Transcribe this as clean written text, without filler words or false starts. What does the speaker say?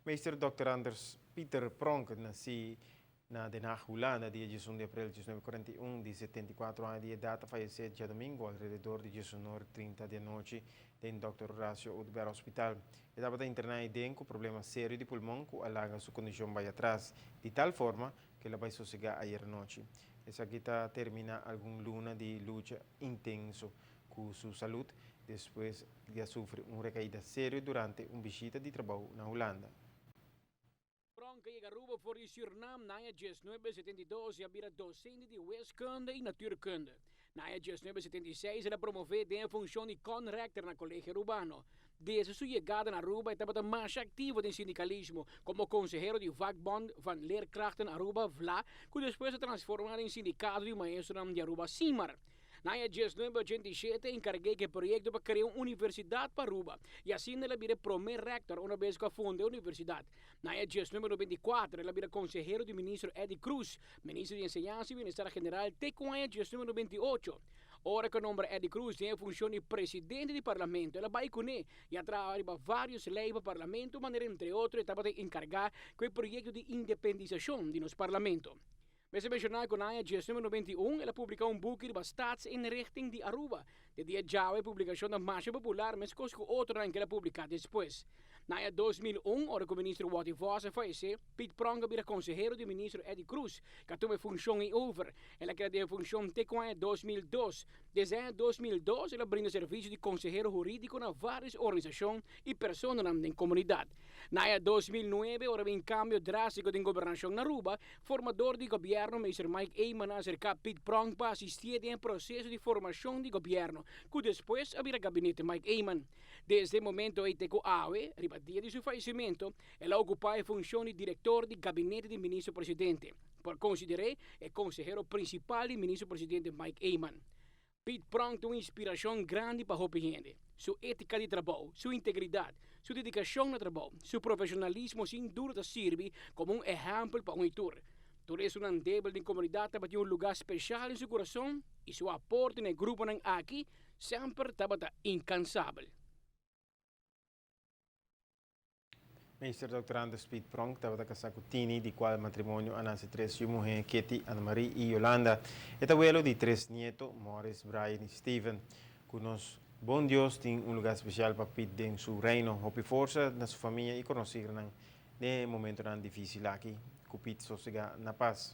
Meester Dòkter Anders Pieter Pronk nasí na Den Haag, Hulanda, dia 11 di aprel 1941, di 74 aña di edat, a fayesé djadomingo alrededor di 19 or 30 di anochi den Dòkter Horacio Oduber Hospital. E tabata interná aiden ku problema serio di pulmon ku a laga su kondishon bai atras, di tal forma ku el a bai sosegá ayer anochi. Esaki ta terminá algun luna di lucha intenso ku su salud despues di a sufri un rekaida serio durante un bishita di trabou na Hulanda. Pronk a yega Aruba for di Surnam na aña 1972 i a bira docente di wiskunde i natuurkunde. Na aña 1976 el a promové den e funcion di conrector na Colegio Arubano. Desde su yegada na Aruba e tabata masha activo den sindicalismo como consehero di Vakbond van Leerkrachten Aruba, vla, cu despues a transforma den Sindicato di Maestronan di Aruba, SIMAR. Na aña 1987 a enkarg'é ku e proyekto pa krea un universidat pa Aruba i asina el a bira e promé rèktor una bes ku a funda e universidat. Na aña 1994 el a bira konsehero di ministro Eddie Croes, minister di Enseñansa i Bienestar General te ku aña 1998. Ora ku a nombra Eddie Croes den e funshon di presidente di parlamento el a bai kuné i a traha riba vários lei pa parlamento manera entre otro e tabata enkargá ku e proyekto di independisashon di nos parlamento. Mester menshoná ku na aña 1991 el a publiká un buki riba Staatsinrichting di Aruba. Te dia djawe e publikashon ta masha popular meskos ku otronan ku el a publiká despues. Na aña 2001, ora ku minister Watty Vos a fayesé, Piet Pronk a bira konsehero di minister Eddie Croes, ku a tuma e funshon ei over. El a keda den e funshon te ku aña 2002. Desde aña 2002 el a brinda servisio di konsehero hurídiko na vários organisashon i personanan den komunidat. Na aña 2009, ora bin kambio drástiko den gobernashon na Aruba, Formador di gobierno Meester Mike Eman a acerca Piet Pronk pa asistié den e proceso di formacion di gobierno, cu despues a bira gabinete Mike Eman. Desde e momento ei te cu awe, riba dia di su fallecimento, el a ocupa e funcion di director di gabinete di Ministro Presidente. Por consider'é e consehero principal di Ministro Presidente Mike Eman. Piet Pronk ta un inspirashon grandi pa hopi hende. Su étika di trabou, su integridat, su dedikashon na trabou, su profeshonalismo sin duda ta sirbi komo un ehèmpel pa un i tur. Tur esunnan debel den komunidat tabatin un lugá speshal den su kurason i su aporte na e gruponan aki semper tabata inkansabel. Meester Dòkter Anders Piet Pronk tabata kasá ku Tini, di kual matrimonio a nase tres yu muhé, Ketty, Annemarie i Yolanda. E ta welo di tres nieto, Morris, Brian i Steven. Ku nos bon Dios tin un lugá spesial pa Piet den su reino. Hopi forsa na su famia i konosirnan den e momentonan difísil aki. Ku Piet sosegá na pas.